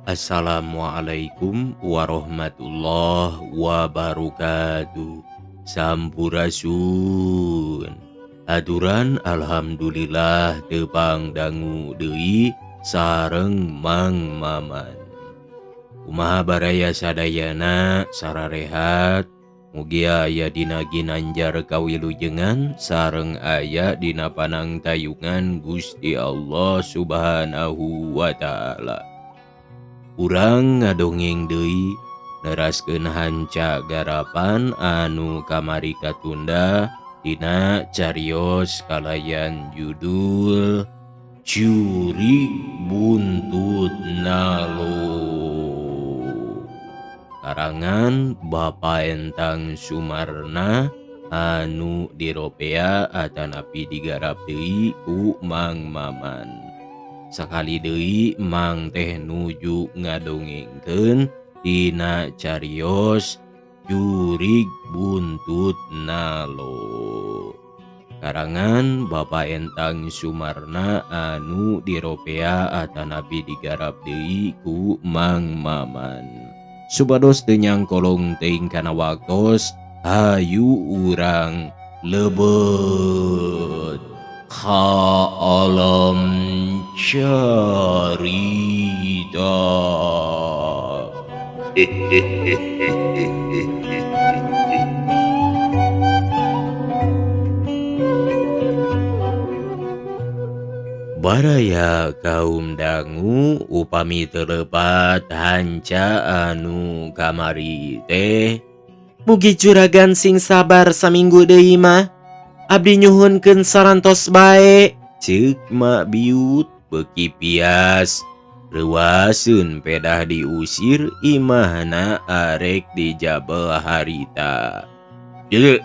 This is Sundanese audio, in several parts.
Assalamualaikum warahmatullahi wabarakatuh. Sampurasun. Aturan alhamdulillah tepang dangu deui sareng Mang Maman. Kumaha baraya sadayana sararehat, mugia aya dina ginanjar kawilujengan sareng aya dina panangtayungan Gusti Allah Subhanahu wa taala. Urang ngadongeng deui neraskeun hanca garapan anu kamari katunda dina carios kalayan judul Jurig Buntut Nalo. Karangan Bapak Entang Sumarna anu diropea atanapi digarap deui ku Mang Maman. Sakali deui Mang teh nuju ngadongengkeun dina carios Jurig Buntut Nalo. Karangan Bapak Entang Sumarna anu diropea atanapi digarap deui ku Mang Maman. Supados teu nyangkolong teuing kana waktos, hayu urang lebet ka alam carita. Baraya kaum dangu upami teu lepat hanca anu kamari teh. Mugi juragan sing sabar saminggu deui mah. Abdi nyuhunkeun sarantos bae. Ceuk Mak Biut beuki pias. Reuaseun pedah diusir imahna arek dijabel harita. Teu,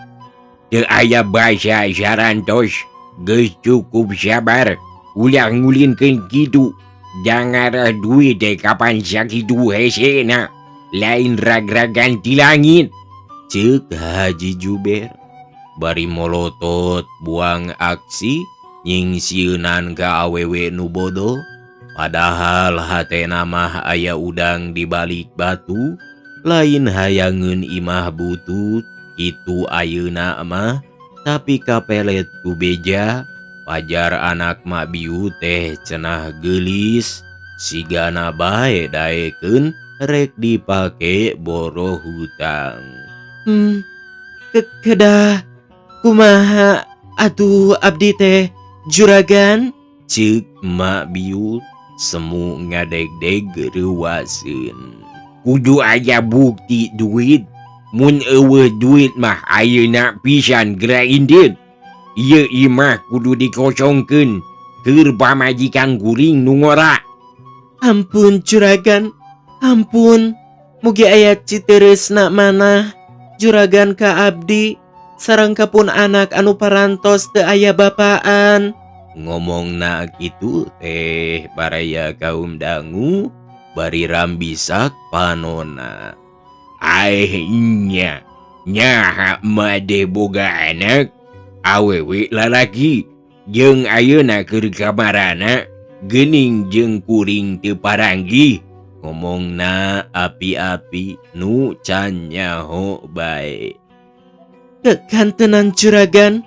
teu aya basa sarantos, geus cukup sabar. Ulah ngulinkeun kitu. Jangarah duit teh kapan sakitu hesena. Lain rag-ragan ti langit. Ceuk Haji Juber bari molotot buang aksi nyingsieunan ka awewe nu bodoh. Padahal hatena mah aya udang di balik batu, lain hayangeun imah butut kitu ayeuna mah, tapi kapelet ku beja. Pajar anak Mak Biu teh cenah geulis, sigana bae daekeun rek dipake boro hutang. Kedah kumaha atuh abdi teh juragan? Ceuk Mak Biu semu ngadegdeg reuaseun. Kudu aya bukti duit, mun eueuh duit mah ayeuna pisan geura indit. Ieu imah kudu dikosongkeun keur pamajikan kuring nu ngora. Ampun juragan, ampun. Mugi aya citereusna manah juragan ka abdi sareng kapun anak anu parantos teu aya bapaan. Ngomongna kitu teh baraya kaum dangu bari rambisak panona. Aeh nya, nyaha made boga anak awewe lalaki jeung ayeuna keur kamarana geuning jeung kuring teu paranggih. Ngomongna api-api nu can nyaho bae. Kekantenan juragan,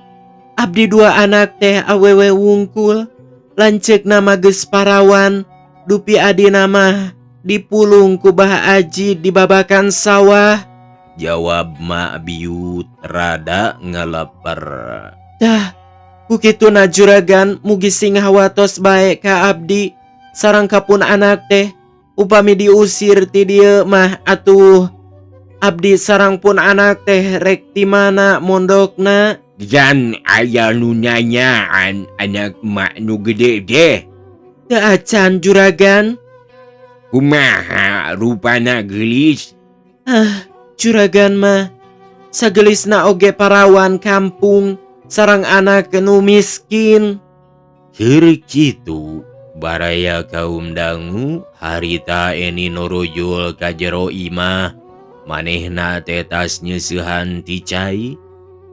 abdi dua anak teh awewe wungkul, lanceuk nama geus parawan, dupi adina mah dipulung ku Bah Aji di babakan sawah. Jawab Mak Biut rada ngeleper. Dah, kukituna juragan mugi sing hawatos bae ka abdi sareng kapun anak teh. Upami diusir ti dieu mah atuh abdi sareng pun anak teh rek ti mana mondokna. Jan aya nu nanyaan anak mak nu gede teh. Teu acan juragan. Kumaha rupana geulis? Ah, juragan mah sagelisna oge parawan kampung sareng anak nu miskin. Keur kitu baraya kaum dangu harita eni norojul ka jero imah. Manehna teh tas nyeusehan ti cai.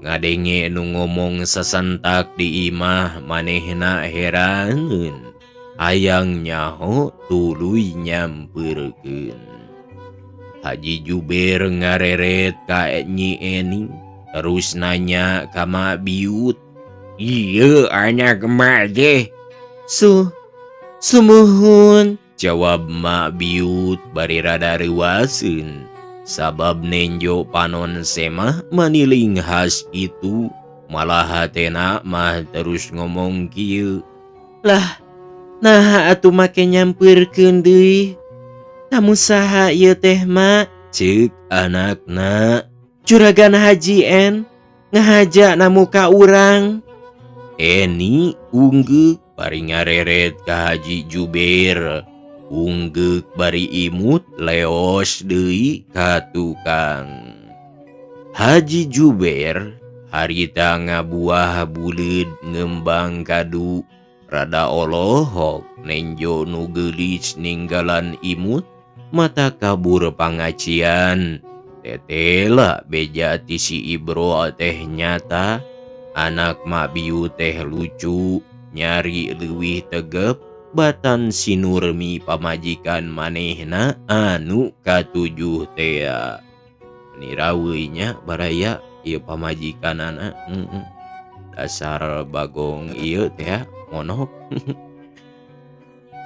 Ngadenge nu ngomong sasentak di imah manehna heraneun. Hayang nyaho tuluy nyampeurkeun. Haji Juber ngareret ka Nyi Eni terus nanya ka Mak Biut. Ieu anak emak teh. Sumuhun, jawab Mak Biut bari rada reuaseun. Sabab nenjo panon semah maniling khas itu malah hatena mah terus ngomong kieu. Lah, naha atuh make nyampeurkeun deui? Tamu saha ieu teh, Mak? Ceuk anakna. Juragan Haji En ngahaja namu ka urang. Eni unggeuk bari ngareret ka Haji Juber. Unggeuk bari imut leos deui ka tukang. Haji Juber harita ngabuah buleud ngembang kadu rada olohok nenjo nu geulis ninggalan imut mata kabur pangacian. Tetela beja ti si Ibro teh nyata anak Mak Biu teh lucu nyari leuwih tegep batan si Nurmi pamajikan manehna anu katujuh tea. Niraweuy nya baraya ieu pamajikanana. Dasar bagong ieu teh monok.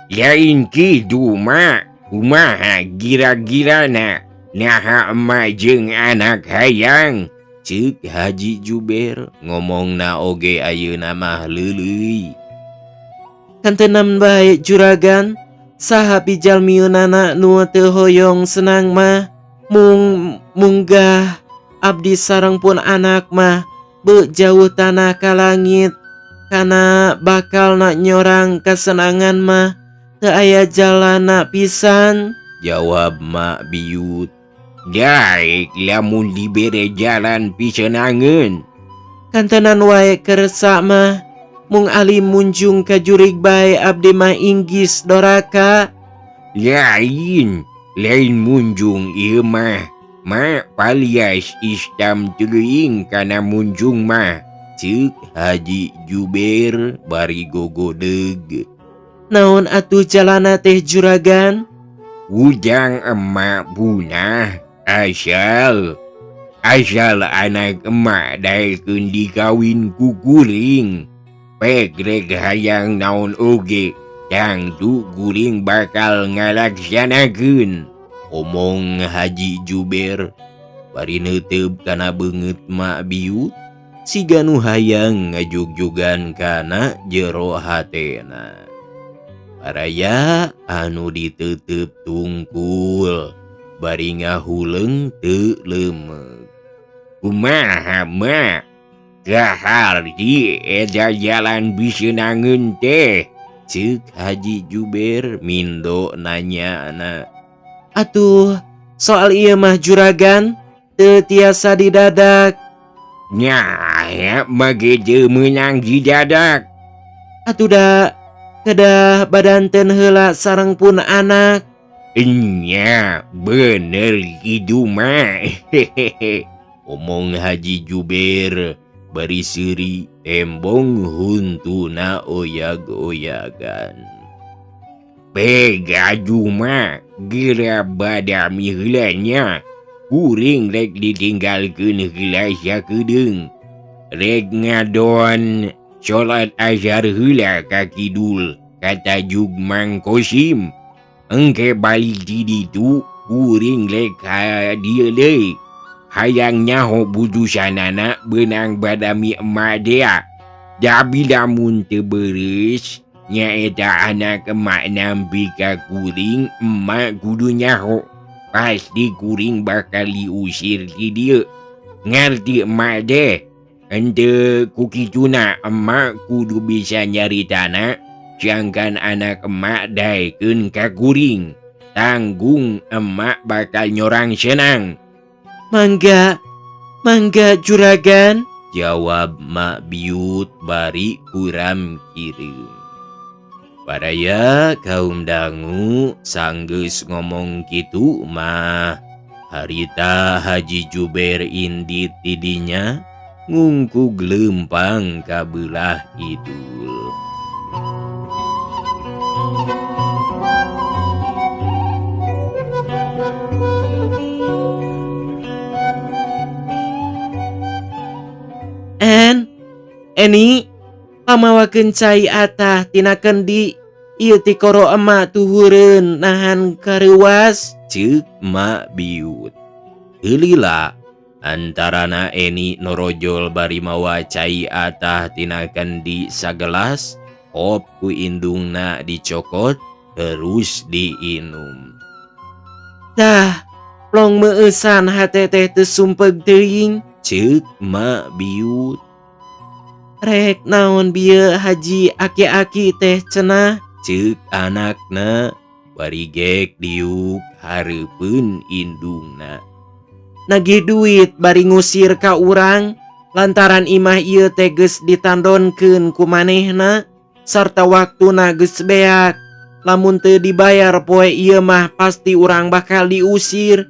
Lain kitu Mak, kumaha gira-girana naha emak jeung anak hayang? Ceuk Haji Juber ngomongna oge ayeuna mah leuleuy. Kantenan bae juragan, saha pijalmiunana nu teu hoyong senang mah mung munggah abdi sareng pun anak mah beu jauh tanah ka langit kana bakal na nyorang kesenangan mah teu aya jalana pisan, jawab Mak Biut. Daek lamun dibere jalan pisenangeun. Kantenan wae kersa mah mung ali munjung ka jurig bae abdi mah inggis doraka. Lain, lain munjung ieu mah. Mak palias istam teuing kana munjung mah. Ceuk Haji Juber bari gogodeg. Naon atuh jalana teh juragan? Ujang emak punah asal asal anak emak daekeun dikawin ku kuring. Pek rek hayang naon oge tangtu kuring bakal ngalaksanakeun. Omong Haji Juber bari neuteup kana beungeut Mak Biut siga nu hayang ngajugjugan kana jero hatena. Baraya anu diteuteup tungkul bari ngahuleung teu leumeug. Kumaha Mak? Kaharti eta jalan biseunangeun teh? Ceuk Haji Juber mindo nanyana. Atuh soal ieu mah juragan teu tiasa didadak. Nya mage teu meunang didadak. Atuh da kedah badanten heula sareng pun anak. Nya bener kitu mah. Omong Haji Juber bari seuri tembong huntuna oyag-oyagan. Pegaju mah geura badami heula nya. Kuring rek ditinggalkeun heula sakedeung. Rek ngadon salat asar heula ka kidul katajug Mang Kosim. Engke balik di ditu kuring rek ka dieu deui. Hayang nyaho butusanana beunang badami emak dea. Tapi lamun teu beres nyaeta anak emak nampi ka kuring, emak kudu nyaho. Pasti kuring bakal diusir ti dieu. Ngarti emak deh. Henteu ku kituna emak kudu bisa nyaritana jangkan anak emak daekeun ka kuring. Tanggung emak bakal nyorang senang. Mangga, mangga juragan, jawab Mak Biut bari kuram kirim. Baraya kaum dangu sanggeus ngomong kitu mah harita Haji Juber indit tidinya ngungkug leumpang ka beulah kidul. Eni pamawakeun cai atah tina kendi ieu tikoro emak tuhureun nahan kareuwas. Ceuk Mak Biut. Lila antarana Eni norojol bari mawa cai atah tina kendi sagelas, kop ku indungna dicokot terus diinum. Tah, plong meueusan hate teh teu sumpeg teuing. Ceuk Mak Biut. Rek naon bieu Haji aki-aki teh cenah? Ceuk anakna bari gek diuk hareupeun indungna. Nagih duit bari ngusir ka urang lantaran imah ieu teh geus ditandonkeun ku manehna sarta waktuna geus beak. Lamun teu dibayar poe ieu mah pasti urang bakal diusir.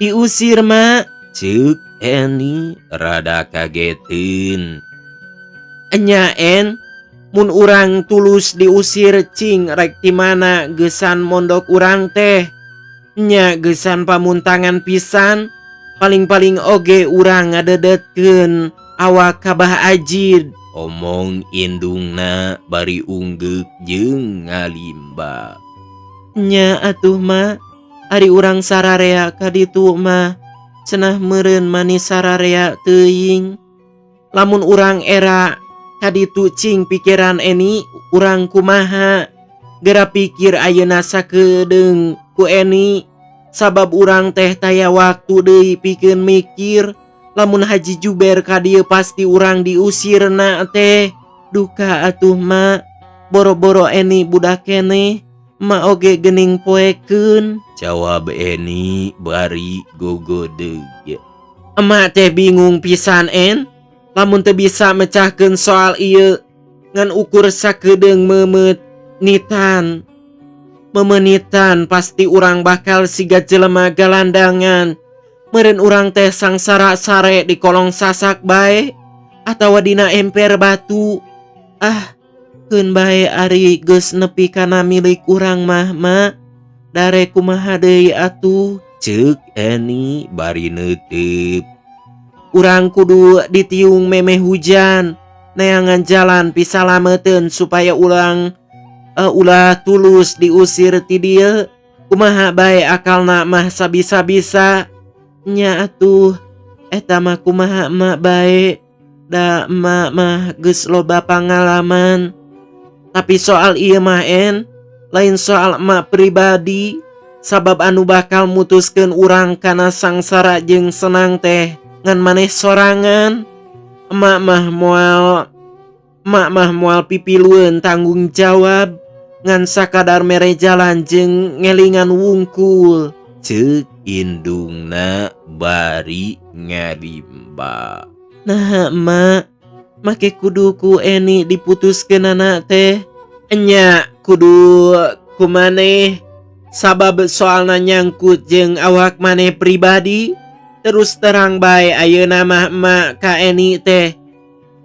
Diusir, Mak? Ceuk Eni rada kageteun. Enya en, mun urang tulus diusir cing rek ti mana geusan mondok urang teh. Nya geusan pamuntangan pisan, paling-paling oge urang ngadedetkeun awak ka Bah Ajid. Omong indungna bari unggeuk jeung ngalimba. Nya atuh Ma, ari urang sararea ka ditu mah cenah meureun manis sararea teuing. Lamun urang era ka ditu cing pikiran Eni urang kumaha. Gera pikir ayeuna sakedeung ku Eni sabab urang teh taya waktu deui pikeun mikir. Lamun Haji Juber ka dieu pasti urang diusirna teh. Duka atuh Ma, boro-boro Eni budak keneh, Ma oge geuning poekeun. Jawab Eni bari gogodeg. Emak teh bingung pisan en, lamun teu bisa mecahkeun soal ieu ngan ukur sakedeung memenitan. Memenitan pasti urang bakal siga jelema galandangan. Meureun urang teh sangsara sare di kolong sasak bae atawa dina emper batu. Ah, keun bae ari geus nepi kana milik urang mah, Ma. Dare kumaha deui atuh? Ceuk Eni bari neuteup. Urang kudu ditiung memeh hujan, neangan jalan pisalameteun supaya urang ulah tulus diusir ti dieu. Kumaha bae akalna mah sabisa-bisa. Nya atuh, eta mah kumaha emak bae, da emak mah geus loba pangalaman. Tapi soal ieu mah en, lain soal emak pribadi, sabab anu bakal mutuskeun urang kana sangsara jeung senang teh ngan maneh sorangan. Emak mah moal pipilueun tanggung jawab ngan sakadar mere jalan jeung ngelingan wungkul. Ceuk indungna bari ngarimba. Nah, emak, make kudu ku Eni diputuskeunana teh. Enya kudu ku maneh sabab soalna nyangkut jeung awak maneh pribadi. Terus terang bae ayeuna mah emak ka Eni teh.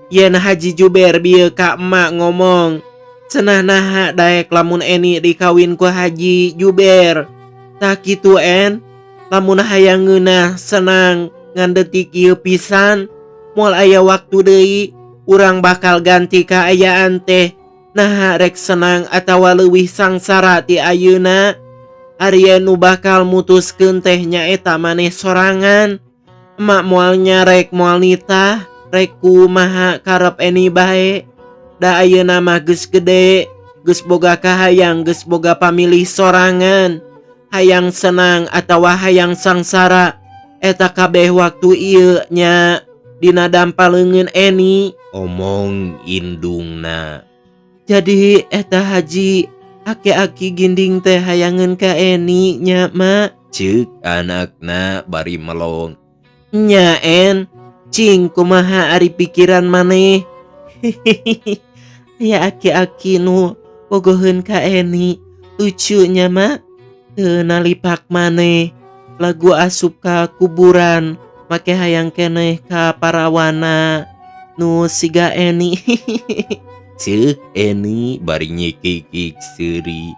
Yen Haji Juber bieu ka emak ngomong, cenah naha daek lamun Eni dikawin ku Haji Juber. Tah kitu en, lamun hayang ngeunah senang ngan detik ieu pisan, moal aya waktu deui, urang bakal ganti kaayaan teh. Naha rek senang atawa leuwih sangsara ti ayeuna. Ari nu bakal mutuskeun teh nyaeta maneh sorangan. Emak moal nyarek moal nitah, rek kumaha karep Eni bae. Da ayeuna mah geus gede, geus boga kahayang, geus boga pamilih sorangan. Hayang senang atawa hayang sangsara, eta kabeh waktu ieu nya dina dampa leungeun Eni. Omong indungna. Jadi eta Haji aki-aki ginding teh hayangeun ka Eni nya, Mak? Ceuk anakna bari melong. Nya en, cing kumaha ari pikiran maneh? Aya aki-aki nu bogoheun ka Eni, lucu nya, Mak. Teu nalipak maneh, lagu asup ka kuburan make hayang keneh ka parawana nu siga Eni. Ceuk Eni bari nyikikik seuri.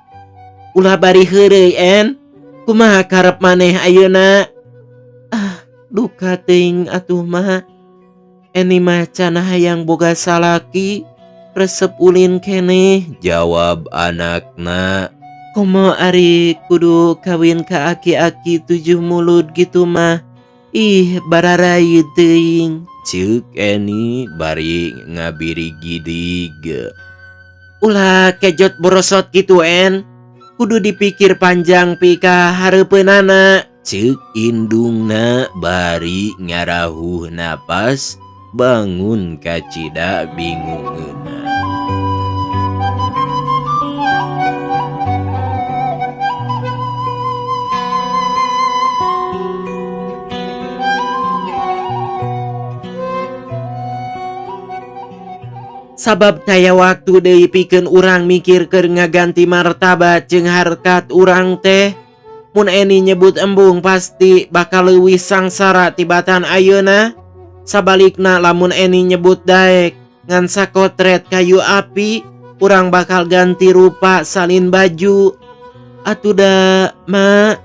Ulah bari heureuy en, kumaha karep maneh ayeuna? Ah, duka teuing atuh mah. Eni mah can hayang boga salaki, resep ulin keneh, jawab anakna. Komo ari kudu kawin ka aki-aki 7 mulud gitu mah. Ih, bararai teuing. Ceuk Eni bari ngabiri gidig. Ulah kejot borosot kitu En. Kudu dipikir panjang pika hareupeunana. Ceuk indungna bari ngarahuh napas bangun kacida bingungeuna. Sabab taya waktu deui pikeun urang mikir keur ngaganti martabat jeung harkat urang teh. Mun Eni nyebut embung pasti bakal leuwih sangsara tibatan ayeuna. Sabalikna lamun Eni nyebut daek ngan sakotret kayu api, urang bakal ganti rupa salin baju. Atuh da ma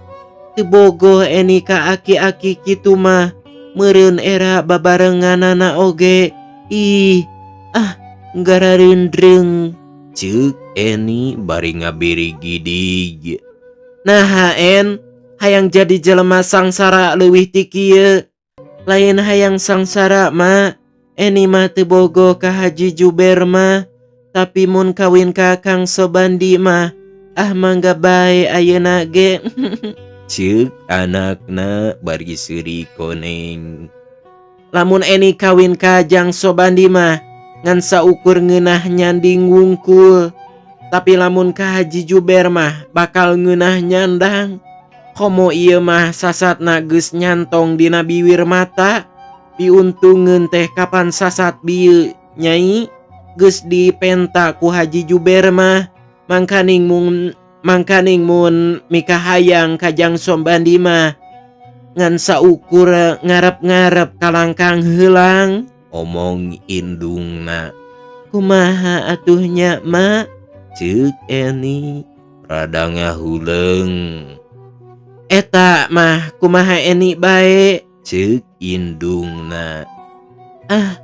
teu bogoh Eni ka aki-aki kitu mah, meureun era babarenganana oge. Ih, ah garareundreung. Ceuk Eni bari ngabiri gidig. Naha En, hayang jadi jelema sangsara leuwih ti kieu. Lain hayang sangsara ma, Eni mah teu bogoh ka Haji Juber mah, tapi mun kawin ka Kang Sobandi mah, ah mangga bae ayeuna ge. Ceuk anakna bari seuri koneng. Lamun Eni kawin ka Jang Sobandi mah, ngan saukur ngeunah nyanding wungkul. Tapi lamun ka Haji Juber mah bakal ngeunah nyandang. Komo ieu mah sasatna geus nyantong dina biwir mata. Piuntungeun teh kapan sasat bieu nyai geus dipenta ku Haji Juber mah. Mangkaning mun mikahayang ka Jang Sobandi mah ngan saukur ngarep-ngarep kalangkang heulang. Omong indungna. Kumaha atuh nya ma? Ceuk Eni rada ngahuleung. Eta mah kumaha Eni bae? Ceuk indungna. Ah,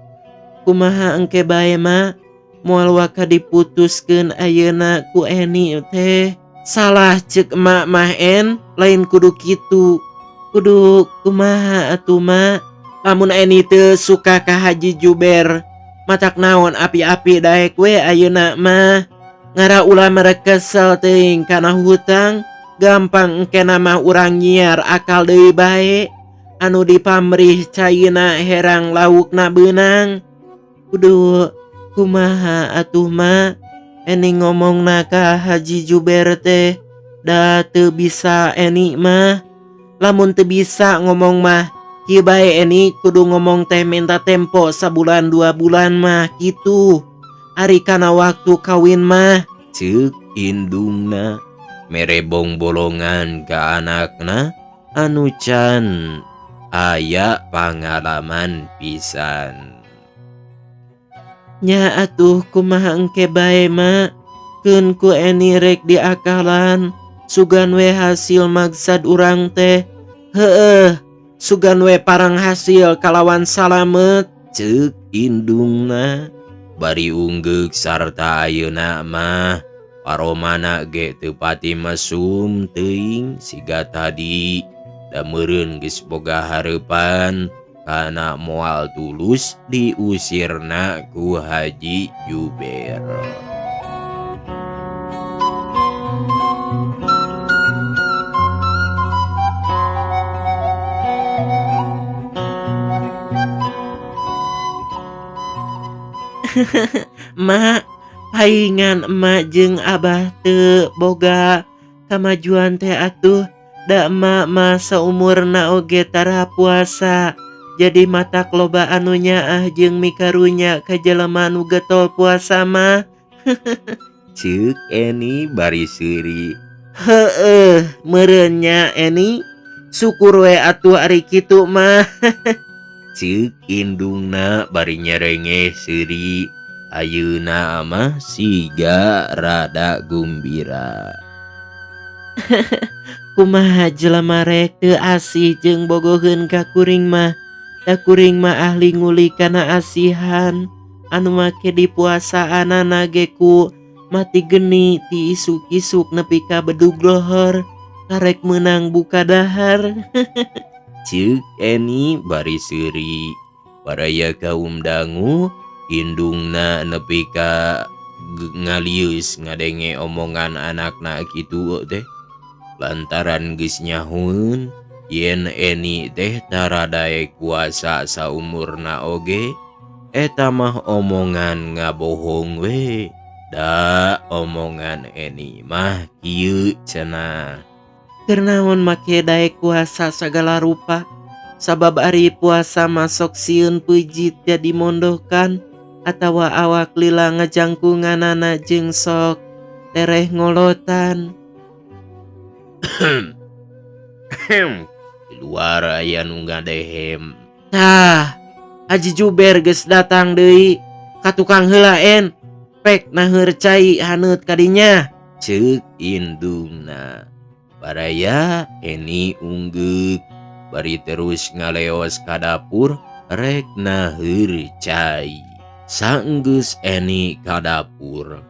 kumaha engke bae ma? Moal waka diputuskeun ayeuna ku Eni teh. Salah ceuk emak mah En, lain kudu kitu. Kudu kumaha atuh ma? Lamun Eni teu suka ka Haji Juber, matak naon api-api daek we ayeuna mah. Ngara ulah merek kesel teuing kana hutang, gampang engke mah urang nyiar akal deui bae. Anu dipamrih caina herang laukna beunang. Kudu kumaha atuh ma? Eni ngomongna ka Haji Juber teh da teu bisa Eni mah. Lamun teu bisa ngomong mah kieu bae Eni kudu ngomong teh minta tempo sabulan 2 bulan mah kitu. Ari kana waktu kawin mah. Ceuk indungna mere bongbolongan ka anakna anu can aya pangalaman pisan. Nya atuh kumaha engke bae ma? Keun ku Eni rek diakalan, sugan we hasil maksad urang teh. Heueuh, sugan we parang hasil kalawan salamet. Ceuk indungna bari unggeuk sarta ayeuna mah paromana ge teu pati mesum teuing siga tadi. Da meureun geus boga hareupan kana moal tulus diusirna ku Haji Juber. Mak, paingan emak jeung abah teu boga kamajuan teh atuh. Da emak mah saumurna oge tara puasa. Jadi matak loba anu nyaah jeung mikarunya ka jelema nu getol puasa mah. Ceuk Eni bari seuri. Heueuh, meureun nya Eni. Syukur we atuh ari kitu mah. Ceuk indungna bari nyerengeh seuri. Ayeuna mah siga rada gumbira. Kumaha jelema rek teu asih jeung bogoheun ka kuring mah. Da kuring mah ahli nguli kana asihan anu make di puasaanana ge ku mati geni ti isuk-isuk nepi ka bedug lohor karek meunang buka dahar. Ceuk Eni bari seuri. Baraya kaum dangu indungna nepi ka ngalieus ngadenge omongan anakna kitu teh. Lantaran geus nyahueun yen Eni teh tara daek kuasa saumurna oge, eta mah omongan ngabohong we. Da omongan Eni mah kieu cenah. Keur naon make daek kuasa sagala rupa? Sabab ari puasa masok sieun peujit jadi mondohkan atawa awak lila ngajangkunganana jeung sok tereh ngolotan. Di luar aya nu ngadehem. Tah, Haji Juber geus datang deui. Ka tukang heula en. Pek naheur cai haneut kadinya. Ceuk indungna. Baraya Eni unggeuk bari terus ngaleos ka dapur rek naheur cai. Saenggeus Eni ka dapur,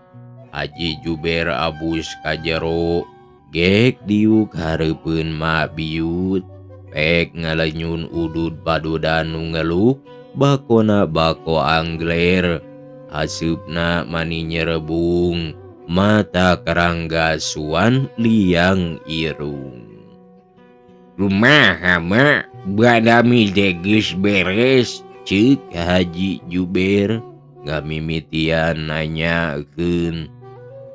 Haji Juber abus ka jero, gek diuk hareupeun mak biut, pek ngalenyun udud padudan nu ngeluk, bakona bako angler, haseupna mani nyerebung, mata karangga suan liang irung. Kumaha mak, badami teh geus beres? Ceuk Haji Juber ngamimitian nanyakeun.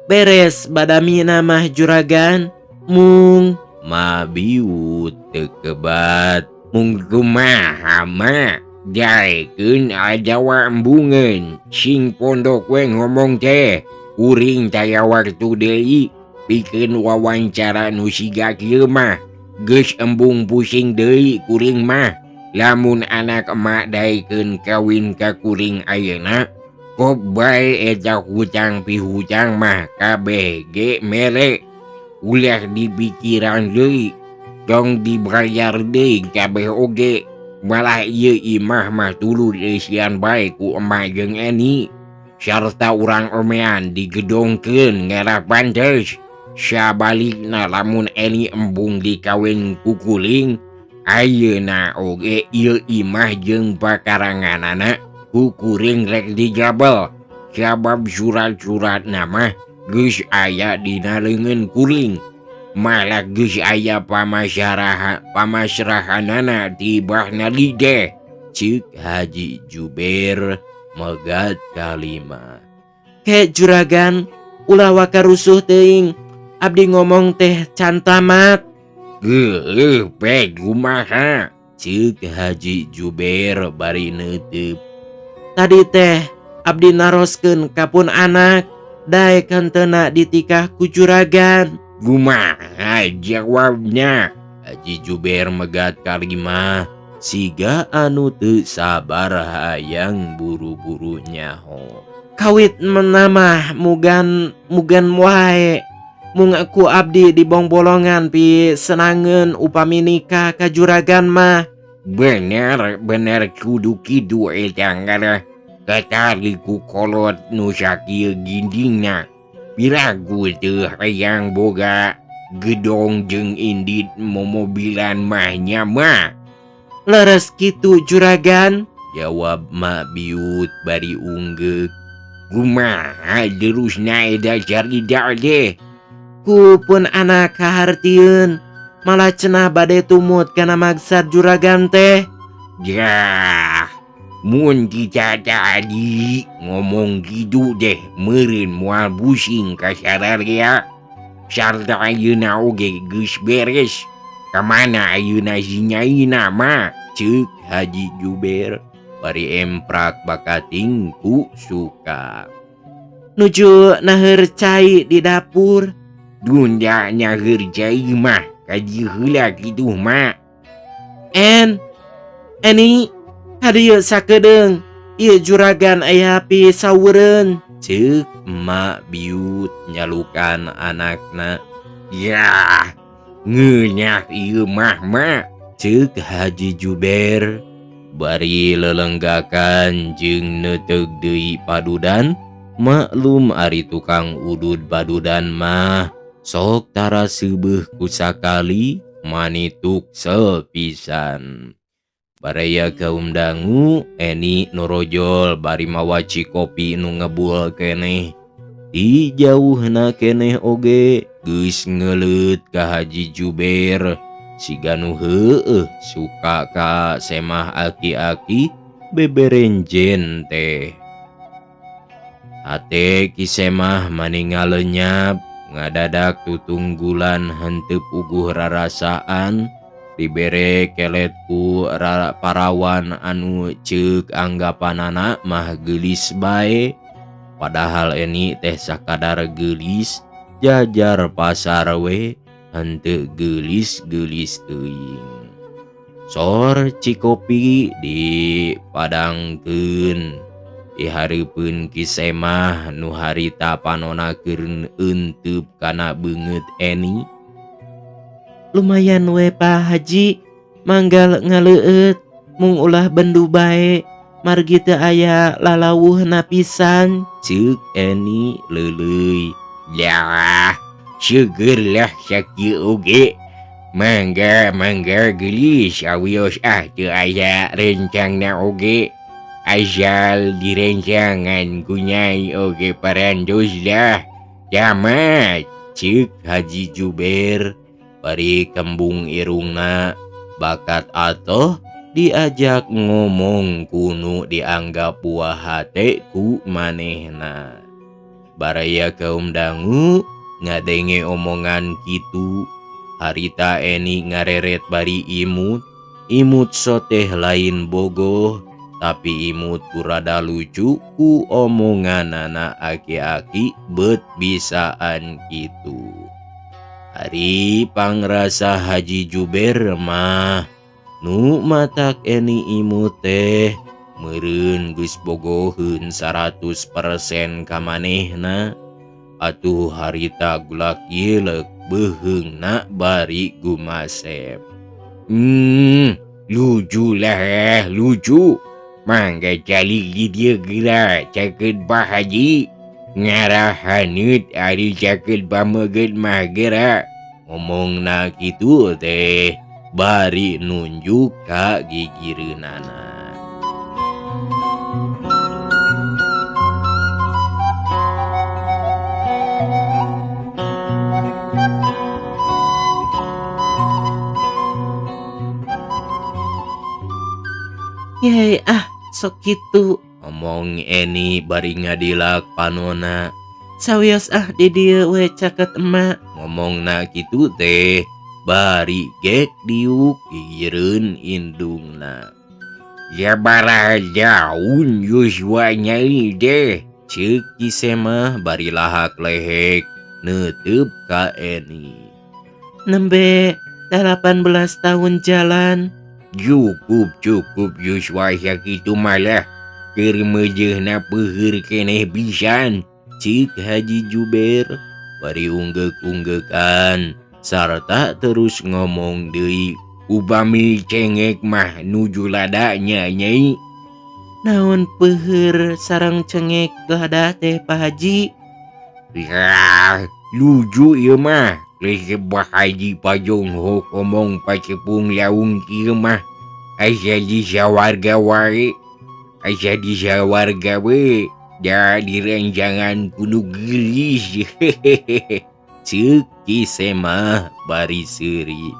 Beres badamina mah juragan, mung Ma biut teu kebat. Mung kumaha mak, daekeun adawa embungeun, sing pondok we ngomong teh, kuring taya waktu deui pikeun wawancara nu siga kieu mah. Geus embung pusing deui kuring mah. Lamun anak emak daekeun kawin ka kuring ayeuna, kop bae eta hutang pihutang mah kabeh ge mere. Ulah dipikiran deui, tong dibayar deui kabeh oge. Malah ieu imah mah tuluy eusian bae ku emak jeung Eni. Sarta urang omean digedongkeun ngarah pantes. Sabalikna lamun Eni embung dikawin ku kuring, ayeuna oge ieu imah jeung pakaranganana ku kuring rek dijabel. Sabab surat-suratna mah geus aya dina leungeun kuring. Malah geus aya pamasrahanana ti Bahnali teh. Ceuk Haji Juber megat kalima. Ke juragan, ulah waka rusuh teuing. Abdi ngomong teh can tamat. Geuh, pek kumaha? Ceuk Haji Juber bari neuteup. Tadi teh abdi naroskeun ka pun anak, daek henteu ditikah ku juragan. Kumaha jawabna? Haji Juber megat kalima, siga anu teu sabar hayang buru-buru nyaho. Kawit menamah mugan mugan wae. Mung aku abdi di bongbolongan pi senangeun upami nikah ka juragan mah. Bener, bener kudu kitu eta ngarah katari ku kolot nu sakieu gindingna. Piragu teu hayang boga gedong jeung indit momobilan mah nya mah. Leres kitu juragan, jawab mak biut bari unggeuk. Kumaha terusna eta carita teh? Ku pun anak kahartieun, malah cenah bade tumut kana maksad juragan teh. Yah, mun kita tadi ngomong gitu deh, meureun moal pusing ka sararea. Sarta ayeuna oge geus beres. Kamana ayeuna si nyaina mah? Ceuk Haji Juber bari emprak bakating ku suka. Nuju naheur cai di dapur. Dunda naheur cai mah kaji heula kitu mah. En, Eni, kadieu sakedeung. Ieu juragan aya pi saweureun. Ceuk emak biut nyalukan anakna. Yah, ngeunah ieu mah mak. Ceuk Haji Juber Bari lelenggakan jeung neuteug deui padudan, maklum ari tukang udud padudan mah sok tara seubeuh ku sakali manituk sepisan. Baraya kaum dangu Eni norojol bari mawa cikopi nu ngebul keneh. Di jauhna keneh oge geus ngeuleut ka Haji Juber. Siga nu heueuh suka ka semah aki-aki beberenjen teh. Hate Ki Semah mani ngalenyap ngadadak tutunggulan henteu puguh rarasaan dibere kelet ku parawan anu ceuk anggapanana mah geulis bae. Padahal Eni teh sakadar geulis jajar pasar we henteu geulis-geulis teuing. Sor cikopi dipadangkeun dihareupeun Ki Semah nu harita panona keur eunteub kana beungeut Eni. Lumayan we Pak Haji, manggal ngaleueut mung ulah bendu bae, margi teu aya lalawuhna pisan, ceuk Eni leuleuy. Lah, syukurlah sakieu oge. Mangga mangga geulis awios ah teu aya rencangna oge. Asal direncangan ku nyai oge parantos lah. Tamat, ceuk Haji Juber bari kembung irungna bakat atoh diajak ngomong kunu dianggap buah hate ku manehna. Baraya kaum dangu ngadenge omongan kitu harita Eni ngareret bari imut. Imut soteh lain bogoh tapi imut kurada lucu ku omonganana aki-aki bet bisaan kitu. Ari pangrasa Haji Juber mah nu matak Eni imut teh meureun geus bogoheun 100% ka manehna. Atuh harita gulak yeleuk beuheungna bari gumasep. Lucu lah, lucu. Mangga calik di dieu geura cakeut Bah Haji. Ngarah haneut ari cakeut pameget mah geura. Ngomongna kitu teh bari nunjuk ka gigireunana. Yey ah, sok kitu, omong Eni bari ngadilak panona. Sawios ah di dieu we caket emak. Ngomongna kitu teh bari gek diuk gigireun indungna. Sabaraha daun yuswa nyai deh, ceuk Ki Semah bari lahak lehek neuteub ka Eni. Nembe 18 tahun jalan. Cukup cukup yuswa sakitu malah keur meujeuhna peuheur keneh pisan, ceuk Haji Juber bari unggeuk-unggeukan sarta terus ngomong deui. Upami cengek mah nuju ladanya nyai. Naon peuheur sareng cengek lada teh Pak Haji? Yah, lucu ieu mah. Geus Bah Haji pajonghok omong pacepung laung kieu mah. Asa di sawarga wae. Asa di sawarga we. Da direncangan kudu geulis. Ceuk Ki Semah bari seuri.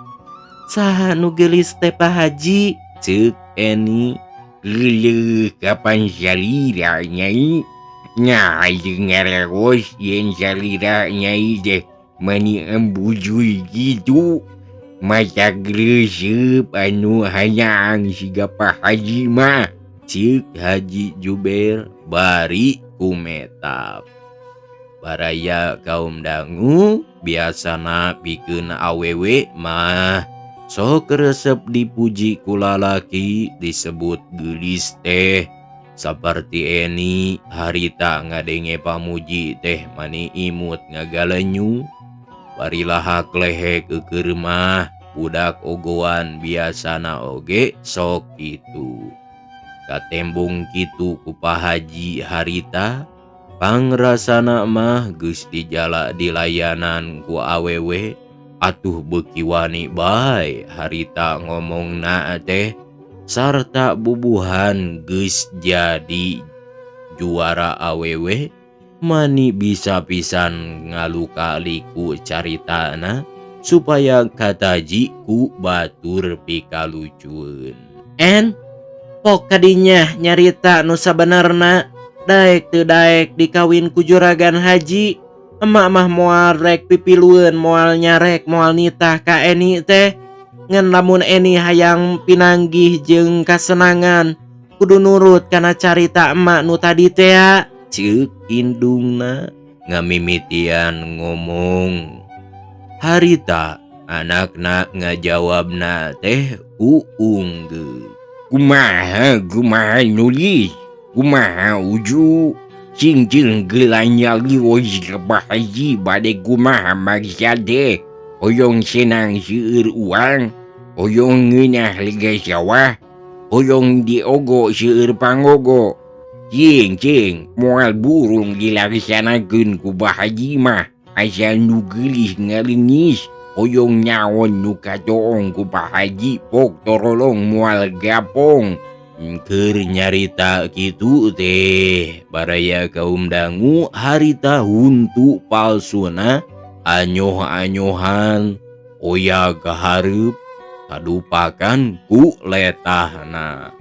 Saha nu geulis teh Pak Haji? Ceuk Eni. Geuleuh kapan salira nyai? Nya jeung ngarewos yen salira nyai deh mani embujuy gitu. Mata geuseup anu hayang siga Pak Haji mah, ceuk Haji Juber bari kumetap. Baraya kaum dangu biasana pikeun awewe mah sok resep dipuji ku lalaki disebut geulis teh. Saperti Eni harita ngadenge pamuji teh mani imut ngagalenyu. Bari lahak lehek keur mah budak ogoan biasana oge sok kitu. Katembong kitu ku Pak Haji harita pangrasana mah geus dijala dilayanan ku awewe atuh beuki wani bae harita ngomongna teh sarta bubuhan geus jadi juara awewe mani bisa pisan ngaluka liku caritana supaya kataji ku batur pikalucueun. En pok kadinya nyarita nu sabenerna daek teu daek dikawin ku juragan haji emak mah moal rek pipilueun moal nyarek moal nitah ka Eni teh ngan lamun Eni hayang pinanggih jeung kasenangan kudu nurut kana carita emak nu tadi tea. Ceuk indungna ngamimitian ngomong harita anakna ngajawabna teh uunggeut. Kumaha kumaha nulis kumaha uju cing cing geulanya liwos ka Pak Haji bade kumaha maksa teh hoyong senang seueur uang hoyong ngeunah lega sawah hoyong diogo seueur pangogo cing cing moal burung dilaksanakeun ku Pak Haji mah asal nu geulis ngaleungis hoyong nyaon nu katoong ku Pak Haji pok torolong moal gapong. Keur nyarita kitu teh baraya kaum dangu harita huntu palsuna anyoh-anyohan oya kahareup kadupakan ku letahna.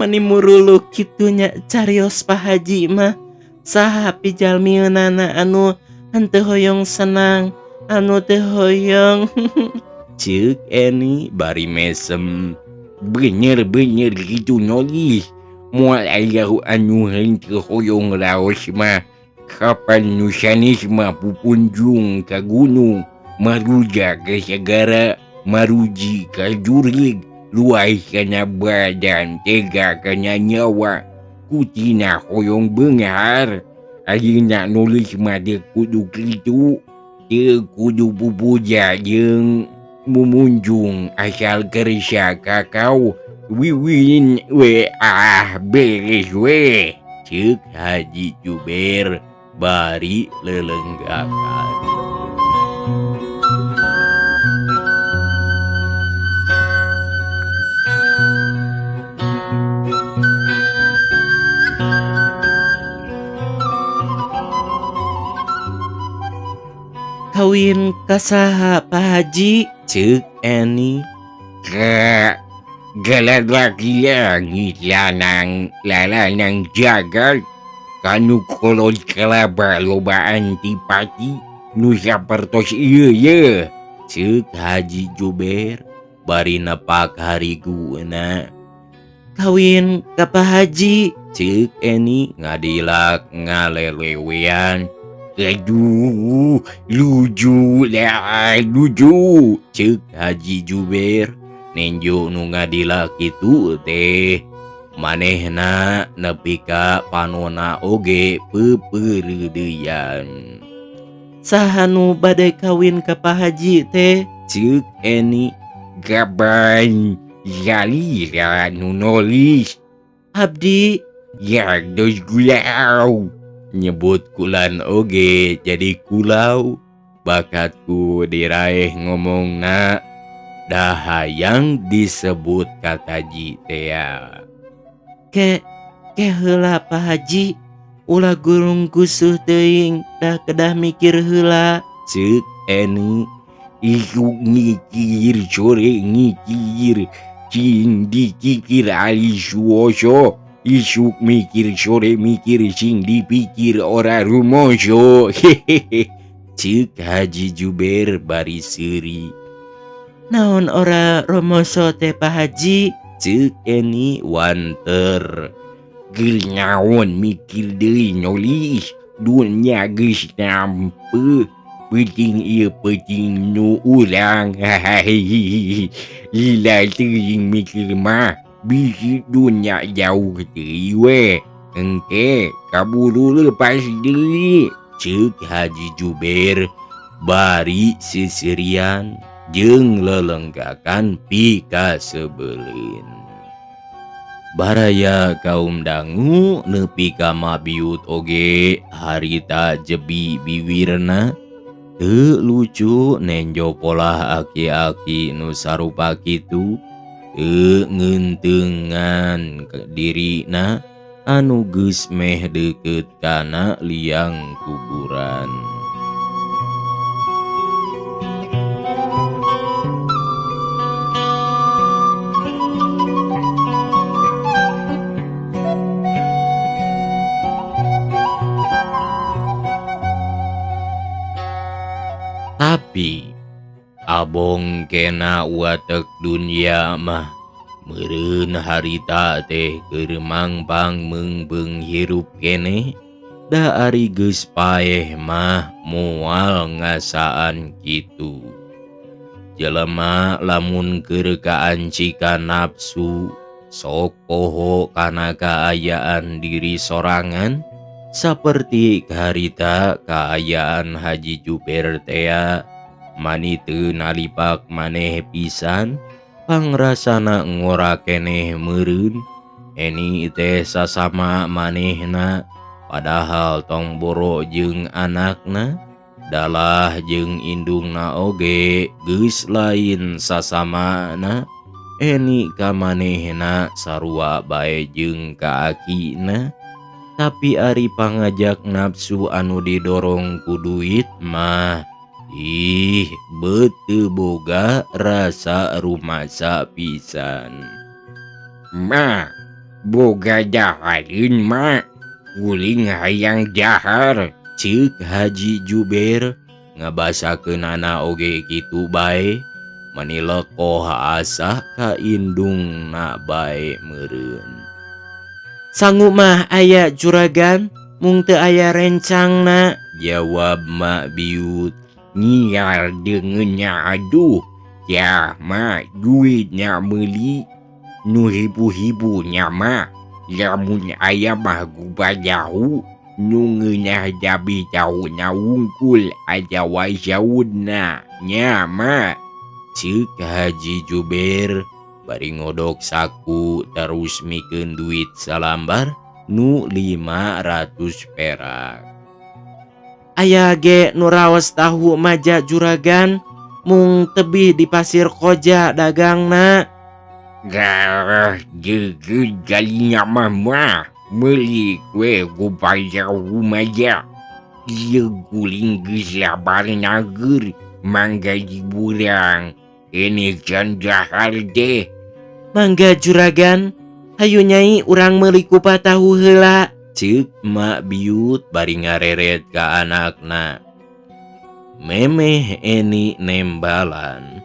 Mani muruluk kitunya carios Pak Haji mah saha pijalmieunana anu henteu hoyong senang anu teu hoyong. Ceuk Eni bari mesem. Bener-bener gitu nolis moal aya anu henteu hoyong raos mah kapan nu sanes mah pupunjung ka gunung maruja ka sagara maruji ka jurig luas kana badan tega kana nyawa kutina hoyong beunghar. Ayeuna nulis mah teu kudu kitu teu kudu pupuja jeung mumunjung asal kersa kakao wiwin we ah beres we. Ceuk Haji Juber bari lelenggakan. Kawin kasaha Pak Haji? Ceuk Eni. Ka galalaki langit lanang lalanang jagal kanu kolot kelaba loba antipati nu sapertos ieu ye. Ceuk Haji Juber bari nepak hariguna. Kawin ka Pak Haji? Ceuk Eni ngadilak ngalelewean. Aduh, lucu lah, lucu. Ceuk Haji Juber nenjo nu ngadilak kitu teh manehna nepi ka panona oge peupeureudeyan. Saha nu bade kawin ka Pak Haji teh? Ceuk Eni. Gaban jalira nu nolis. Abdi ya geus gulau. Nyebut kulan oge jadi kulau bakatku diraeh ngomongna dah hayang disebut kataji tea. Ke ke heula Pak Haji ulah gurung gusuh teuing dah kedah mikir heula. Ceuk Eni. Isuk mikir sore mikir cing dikikir ali suoso. Isuk mikir sore mikir sing dipikir ora rumoso. Hehehe. Ceuk Haji Juber bari seuri. Naon ora rumoso teh Pak Haji? Ceuk Eni wanter. Geus naon mikir deui nolis dunya geus nampe peuting ieu peuting nu urang. Hahaha. Lila teuing mikir mah bisi dunya jauh teuing we engke kaburu leupas deui. Ceuk Haji Juber bari sisirian jeung lelenggakan pika sebelin. Baraya kaum dangu nepi ka mabiut oge harita jebi biwirna teu lucu nenjo polah aki-aki nu sarupa kitu teu ngeunteungan dirina anu geus meh deukeut kana liang kuburan. Tapi abong kena watek dunia mah meureun harita teh keur mangpang meungbeung hirup keneh da ari geus paeh mah moal ngasaan kitu. Jelema lamun keur kaancikan nafsu sok poho kana kaayaan diri sorangan saperti harita kaayaan Haji Juber tea mani teu nalipak maneh pisan pangrasana ngora keneh meureun eni teh sasama manehna padahal tong boro jeung anakna dalah jeung indungna oge geus lain sasamana eni ka manehna sarua bae jeung ka akina. Tapi ari pangajak nafsu anu didorong ku duit mah ih beuteung boga rasa rumasa pisan. Ma boga dahareun ma kuling hayang dahar ceuk Haji Juber ngabasakeunana oge kitu bae mani lekoh asa ka indungna bae meureun. Sangu mah aya juragan mung teu aya rencangna jawab Mak Biut. Nyiar deungeunnya aduh ya ma duitnya meuli nu hibu-hibu nya ma lamun aya mah gubadahu nu ngeunah jabi tauna wungkul aja wajaudna nya ma ceuk Haji Juber bari ngodok saku terus mikeun duit salambar nu 500 perak. Aya ge nu raos tahu maja juragan mung tebih di Pasir Koja dagangna. Garah gegeud galinya mah mah meuli we gubadahu maja ieu guling geus labar nager mangga diburang ini can dahar deh. Mangga juragan, hayu nyai urang meuli kupat tahu heula ceuk Mak Biut bari ngareret ka anakna. Memeh eni nembalan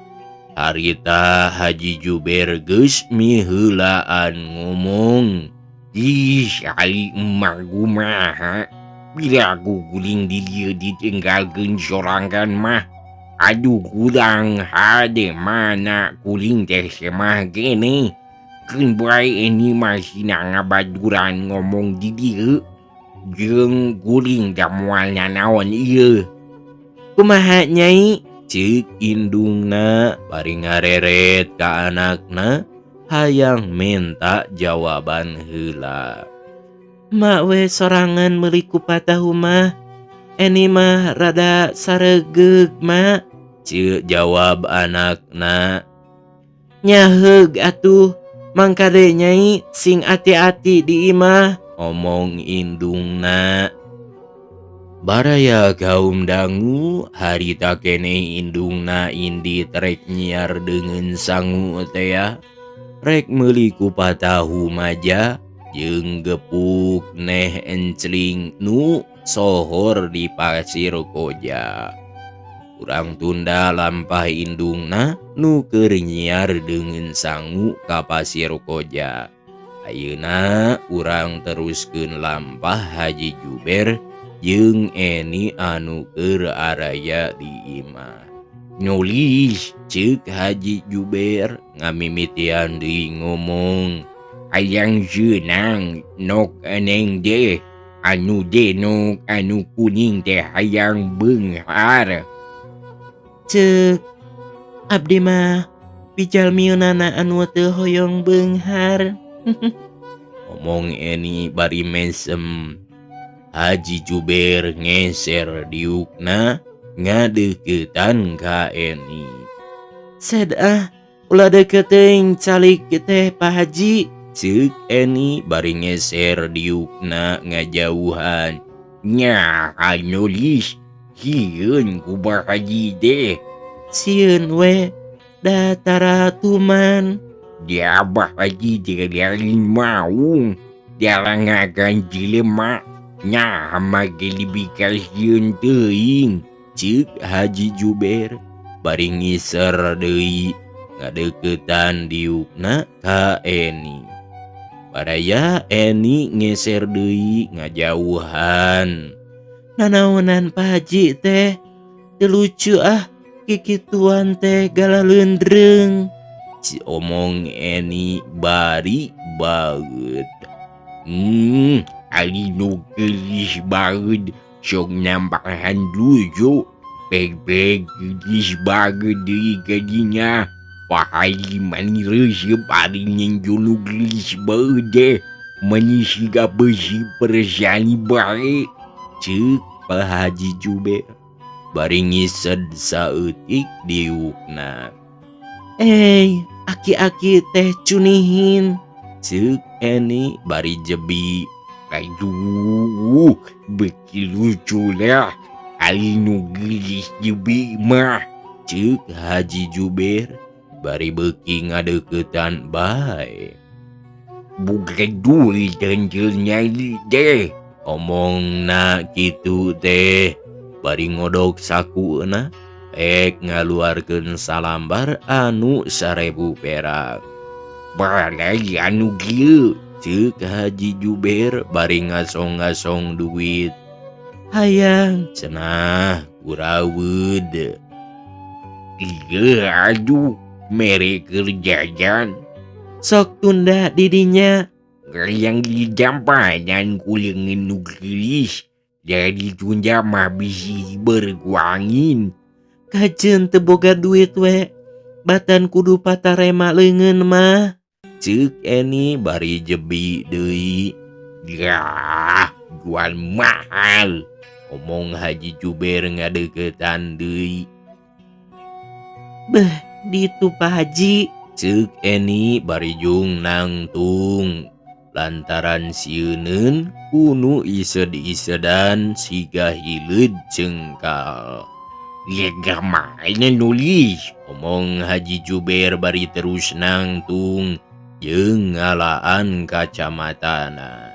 harita Haji Juber geus miheulaan ngomong. Ih ali emak kumaha bila aku guling di dieu ditinggalkeun sorangan mah aduh kurang hade mana kuling teh semah gini keun bae ini masih ngabaduran ngomong di dieu jeung guling da moal nanaon ieu. Kumaha nyai ceuk indungna bari ngareret ka anakna hayang minta jawaban heula. Mak we sorangan meuli kupat tahu mah eni mah rada saregeug mak ceuk jawab anakna. Nyaheug atuh mangkade nyai sing ati-ati di imah omong indungna. Baraya kaum dangu harita keneh indungna indi trek nyiar deungeun sangu tea rek meuli kupat tahu maja jeung gepuk neh encling nu sohor di Pasir Koja. Urang tunda lampah indungna nu keur nyiar deungeun sangu ka Pasir Koja. Ayeuna urang teruskeun lampah Haji Juber jeung Eni anu keur araya di imah. Nulis ceuk Haji Juber ngamimitian deui ngomong. Hayang zeunang nok eneng deh anu denok anu kuning teh hayang beunghar. Ceuk abdi mah pijalmiunana anu teu hoyong beunghar. Omong Eni bari mesem. Haji Juber ngeser diukna ngadeuketan ka Eni. Sed ah, ulah deukeut teuing calik teh Pak Haji. Ceuk Eni bari ngeser diukna ngajauhan. Nya nulis sieun ku Pak Haji teh. Sieun we da tara tuman. Dia Pak Haji teh lain maung. Dalangakan jelema. Nya make lebih kasieun teuing. Ceuk Haji Juber bari ngiser deui ngadeuketan diukna ka Eni. Baraya Eni ngeser deui ngajauhan. Nanaonan Pak Haji teh? Teu lucu ah kikituan teh galaleundreung. Si omong Eni bari baeud. Ali nu geulis baeud sok nambahan lucu. Peg-peg geulis baeud deui ka dinya. Pak Haji mani resep ari nyenjo nu geulis baeud teh. Mani siga beusi persani bae. Ceuk Pak Haji Juber bari ngised saeutik diukna. Aki-aki teh cunihin. Ceuk Eni bari jebi. Aduh, beuki lucu lah. Ali nu geulis jebi mah. Ceuk Haji Juber bari beuki ngadeuketan bae. Buka duit tenjel nyali teh. Omongna kitu teh bari ngodok sakuna ek ngaluarkeun salambar anu 1000 perak. Balai anu kieu. Ceuk Haji Juber bari ngasong-ngasong duit. Hayang cenah kuraweud. Iya aduh, mere keur jajan. Sok tunda didinya. Yang dijampanan ku leungeun nu geulis. Jadi tunda mah bisi berguangin. Kajeun teu boga duit we. Batan kudu patarema leungeun mah. Ceuk Eni bari jebi deui. Yah, jual mahal. Omong Haji Juber ngadeuketan deui. Beuh, ditu Pak Haji. Ceuk Eni bari jung nangtung. Lantaran sieuneun kunu ised-isedan siga hileud cengkal. Lega mahal nulis. Omong Haji Juber bari terus nangtung jeung ngalaan kacamatana.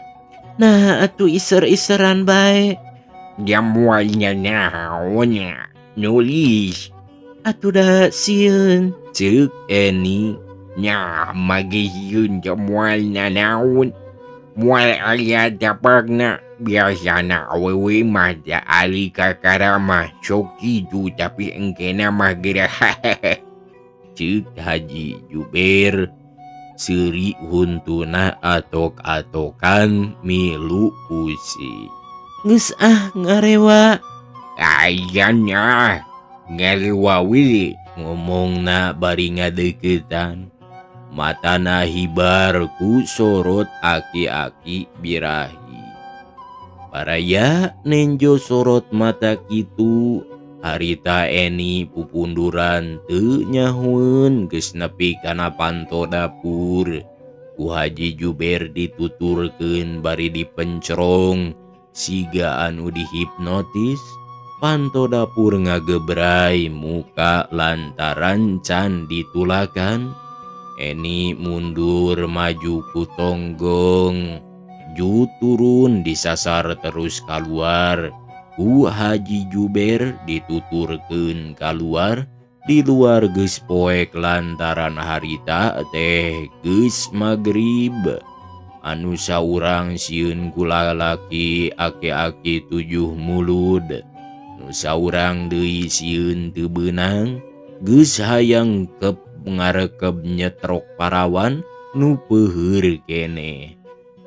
Nah, atuh iser-iseran bae. Dia moalnya naon nulis. Atuh da sieun. Ceuk Eni. Nya mage sieun teh moal nanaon. Moal aya dapatna. Biasana awewe mah da ali kakara mah sok kitu tapi engkena mah geura. Ceuk Haji Juber seuri huntuna atok-atokan milu pusing. Geus ah ngarewa. Ayana ngarewa we. Ngomongna bari ngadeuketan. Matana hibar ku sorot aki-aki birahi. Baraya nenjo sorot mata kitu harita Eni pupunduran teu nyahueun geus nepi kana panto dapur. Ku Haji Juber dituturkeun bari dipencrong siga anu dihipnotis. Panto dapur ngagebrai muka lantaran can ditulakan. Eni mundur maju ku tonggong. Ju turun disasar terus kaluar. Ku Haji Juber dituturkeun kaluar. Di luar geus poek lantaran harita teh geus magrib. Anu saurang sieun ku lalaki aki-aki 7 mulud. Nu saurang deui sieun teu beunang. Geus hayang kep ngarekeb nyetrok parawan nu peuheur keneh.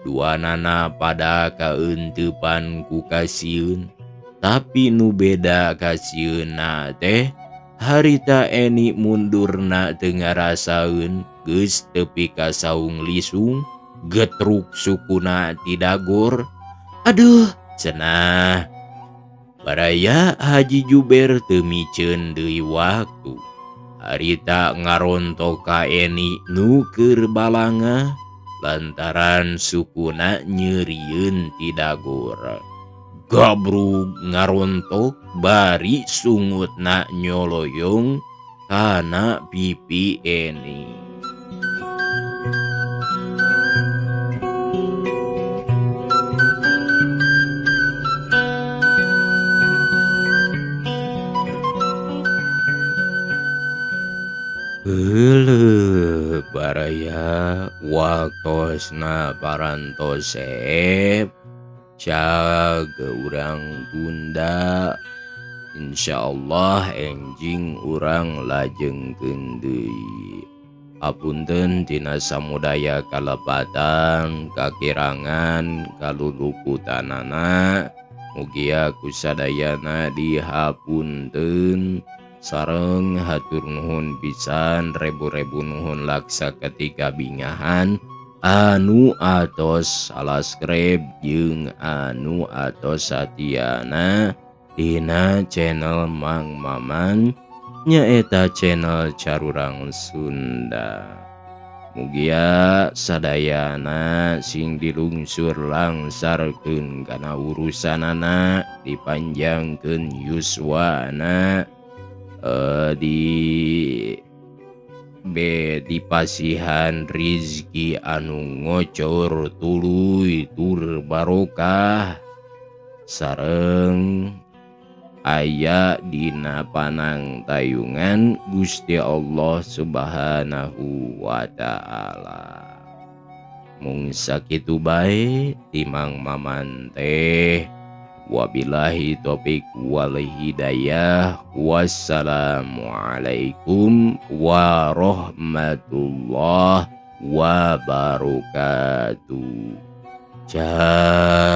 Duanana pada kaeuntepan ku kasieun. Tapi nu beda kasieunna teh harita Eni mundurna teu ngarasaeun geus tepi ka saung lisung Getruk sukuna ti dagor. Aduh cenah. Baraya Haji Juber teu miceun deui waktu. Harita ngarontok ka Eni nu keur balanga lantaran sukuna nyerieun ti dagor. Gabrug ngarontok bari sungutna nyoloyong kana pipi Eni. Heuleuh baraya waktosna parantos seep cag urang tunda insyaallah enjing urang lajengkeun deui. Apunten tina samudaya kalepatan kakirangan kaluluputanana mugia kusadayana dihapunten. Sareng hatur nuhun pisan rebu-rebu nuhun laksa ketika bingahan anu atos salaskreb jeung anu atos satiana dina channel Mang Maman nyaeta channel Carurang Sunda. Mugia sadayana sing dilungsur langsarkeun kana urusanana dipanjangkeun yuswana di dipasihan rizki anu ngocor tuluy tur barokah sareng aya dina panang tayungan Gusti Allah Subhanahu wa ta'ala. Mung sakitu bae timang Maman teh. Wabillahi taufik wal hidayah. Wassalamualaikum warahmatullahi wabarakatuh. Ciao.